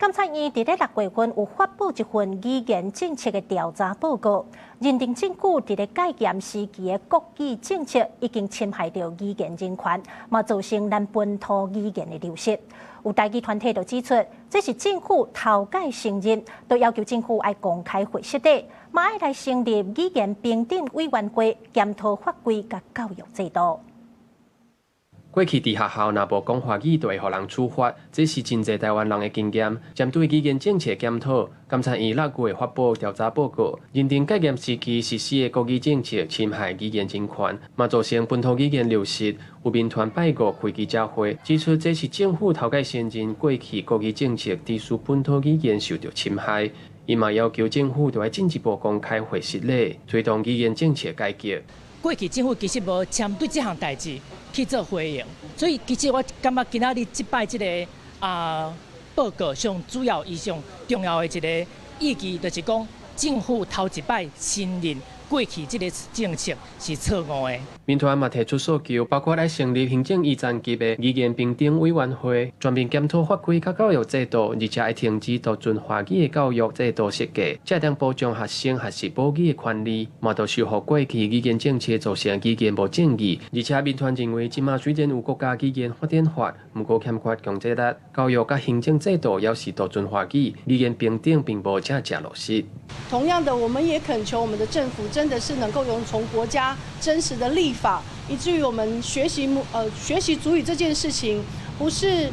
監察院佇咧6月份有發布一份語言政策的調查報告，認定政府佇咧戒嚴時期的國語政策已經侵害著語言人權，嘛造成咱本土語言的流失。有台語團體就指出，這是政府頭擺承認，都要求政府愛公開回實體，嘛愛來成立語言平等委員會，檢討法規佮教育制度。過去佇學校若無講華語，就會予人處罰，這是真濟台灣人的經驗。針對語言政策檢討，監察院6月發布調查報告，認定戒嚴時期實施的國語政策侵害語言人權，嘛造成本土語言流失。有民團拜五開記者會，指出這是政府頭擺承認過去國語政策致使本土語言受著侵害。伊嘛要求政府著愛進一步公開會實例，推動語言政策改革。過去政府其實無針對這項代誌去做回應，所以其實我感覺今仔日這擺這個報告上主要伊上重要的一個意義，就是講政府頭一擺承認過去這個政策是錯誤的。民團嘛提出訴求，包括愛成立行政院層級的語言平等委員會，全面檢討法規佮教育制度，而且愛停止獨尊華語的教育制度設計，才會當保障學生學習母語的權利。嘛著修復過去語言政策造成語言無正義，而且民團認為，這馬雖然有國家語言發展法，毋過欠缺強制力，教育佮行政制度猶是獨尊華語，語言平等並無真正落實。同樣的，我們也懇求我們的政府，真的是能夠用從國家真實的立法，以至於我們學習族語這件事情，不是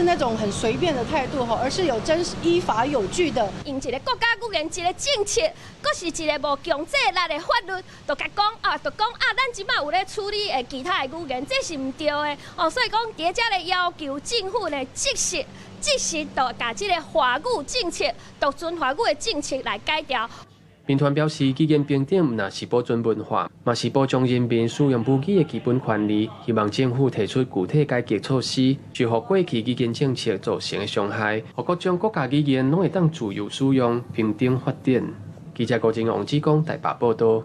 那種很隨便的態度哈，而是有真實依法有據的。用一個國家語言一個政策，閣是一個無強制力的法律，就共講啊，就講啊，咱這馬有咧處理的其他的語言，這是毋對的哦。所以講，佇遮咧要求政府呢，即時即時就共這个華語政策、獨尊華語的政策來改掉。民團表示，語言平等毋但是保存文化，嘛是保障人民使用母語的基本權利。希望政府提出具體改革措施，修復過去語言政策造成的傷害，予各種國家語言攏會當自由使用、平等發展。記者郭靖、王志剛台北報導。